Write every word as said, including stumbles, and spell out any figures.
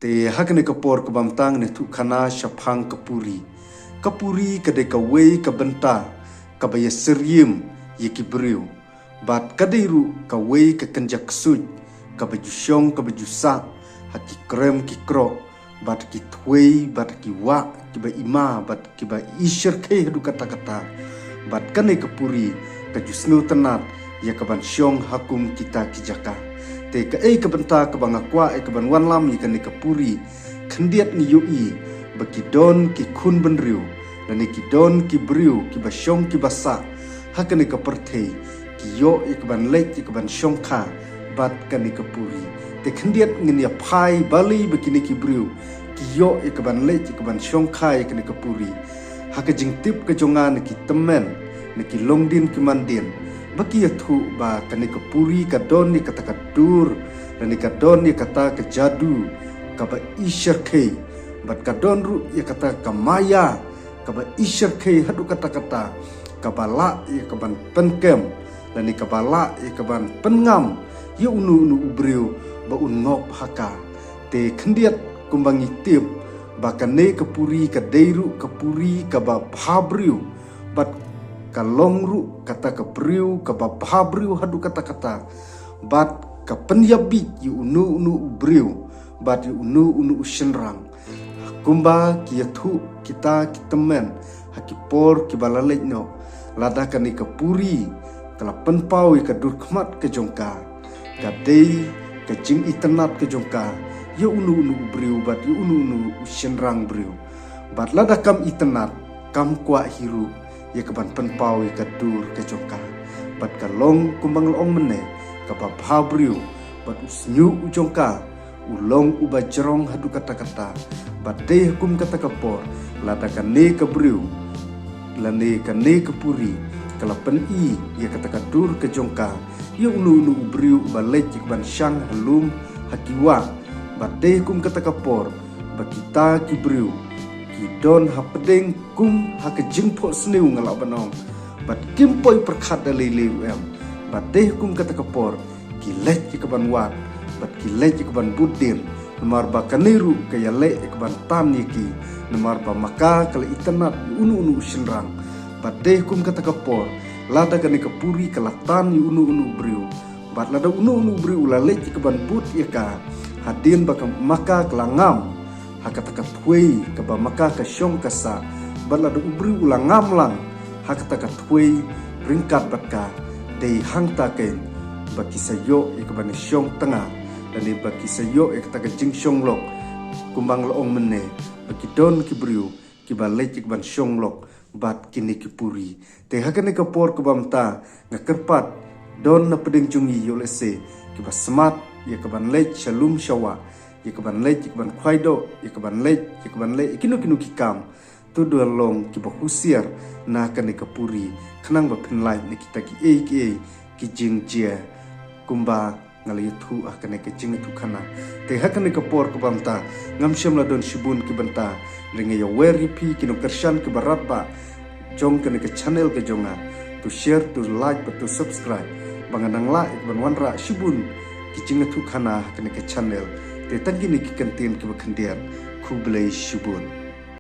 Te ha kane ka por kaba mynta ngan ïathuh khana shaphang ka puri. Ka puri ka dei kawei ka bynta kaba ïasyriem ïa ki briew. Bad ka dei ruh kawei ka kynja ksuid kaba ju shong kaba ju sah ha ki krem ki krok, bad ki thwei, bad ki wah kiba ima, bad kiba i shyrkhei haduh katta katta. Bad kane ka puri ka ju sngewtynnad ïa kaban shong ha kum kita ki jaka. Te kaei ka bynta kaba nga kwah ïa kaban wanlam ïa kane ka puri? Khyndiat ngi ïohi ba ki don ki khun bynriew, lane ki don ki briew kiba shong kiba sah ha kane ka pyrthei, ki ïoh ïa kaban leit ïa kaban shongkha bad kane ka puri. Te khyndiat ngin ïa phai balei ba kine ki briew ki ïoh ïa kaban leit ïa kaban shongkha ïa kane ka puri. Ha ka jingtip ka jong nga na ki tymmen, na ki longdien ki mandien, ba ki ïathuh ba kane ka puri ka don ïa kata ka dur, lane ka don ïa kata ka jadu kaba i shyrkhei, bad ka don ruh ïa kata ka maya kaba i shyrkhei haduh katta katta, kaba lah ïa kaban pynkem, lane kaba lah ïa kaban pynngam ïa uno uno u briew ba un ngop ha ka. Te khyndiat kumba ngi tip ba kane ka puri ka dei ruh ka puri kaba bha briew, bad ka long ruh kata ka briew kaba bha briew haduh katta katta, bad ka pynïabit ïa uno uno u briew bad ïa uno uno u shynrang. Kumba ki ïathuh kita ki tymmen ha ki por kiba la leit noh, lada kane ka puri ka la pynpaw ïa ka dur khmat ka jong ka, ka dei ka jingitynnad ka jong ka ïa uno uno u briew bad ïa uno uno u shynrang briew. Bad lada kam itynnad, kam kwah hi ruh ïa kaban pynpaw ïa ka dur ka jong ka. Bad ka long kumba nga la ong mynne, kaba bha briew, bad u shñiuh u jong ka u long uba jrong haduh katta katta. Bad dei ha kum kata ka por, lada kane ka briew, lane kane ka puri ka la pyni ïa kata ka dur ka jong ka ïa uno uno u briew uba leit ïa kaban shang ha lum ha ki wah, bad dei ha kum kata ka por ba kita ki briew ki don hapdeng kum ha ka jingphohsniew, nga lah ban ong, bad kim poi pyrkhat da lei lei ruh em. Bad dei ha kum kata ka por ki leit ïa kaban wad, bad ki leit ïa kaban bud dien, namar ba kane ruh ka ïaleh ïa kaban tan ïa ki, namar ba ma ka ka la itynnad ïa uno uno u shynrang. Bad dei ha kum kata ka por, lada kane ka puri ka la tan ïa uno uno u briew, bad lada uno uno u briew u la leit ïa kaban bud ïa ka, hadien ba ka ma ka ka la ngam ha kata ka thwei kaba ma ka ka shong ka sah, bad lada u briew u la ngam lang ha kata ka thwei ryngkat bad ka, dei hangta keiñ ba ki sa ïoh ïa kaban shong tnga, lane ba ki sa ïoh ïa kata ka jingshong lok. Kumba nga la ong mynne, ba ki don ki briew kiba leit ïa kaban shong lok bad kine ki puri. Te ha kane ka por kaba mynta, nga kyrpad, don na pdeng jong ngi ïoh lehse kiba smat ïa kaban leit sha lum sha wah, ïa kaban leit ïa kaban khwai doh, ïa kaban leit ïa kaban leit ïa kino kino ki kam. To da long kiba husiar na kane ka puri, khnang ba phin lait na kita kiei kiei ki jingjia, kumba nga la ïathuh ha kane ka jingïathuh khana. Te ha kane ka por kaba mynta, ngam shym la don shibun ki bynta, hynrei nga ïawer ïa phi ki nongkyrshan kiba radbah jong kane ka channel ka jong nga, to share, to like bad to subscribe, ba ngan nang lah ïa kaban wanrah shibun ki jingïathuh khana ha kane ka channel. Te tang kine ki kyntien kiba khyndiat, khublei shibun.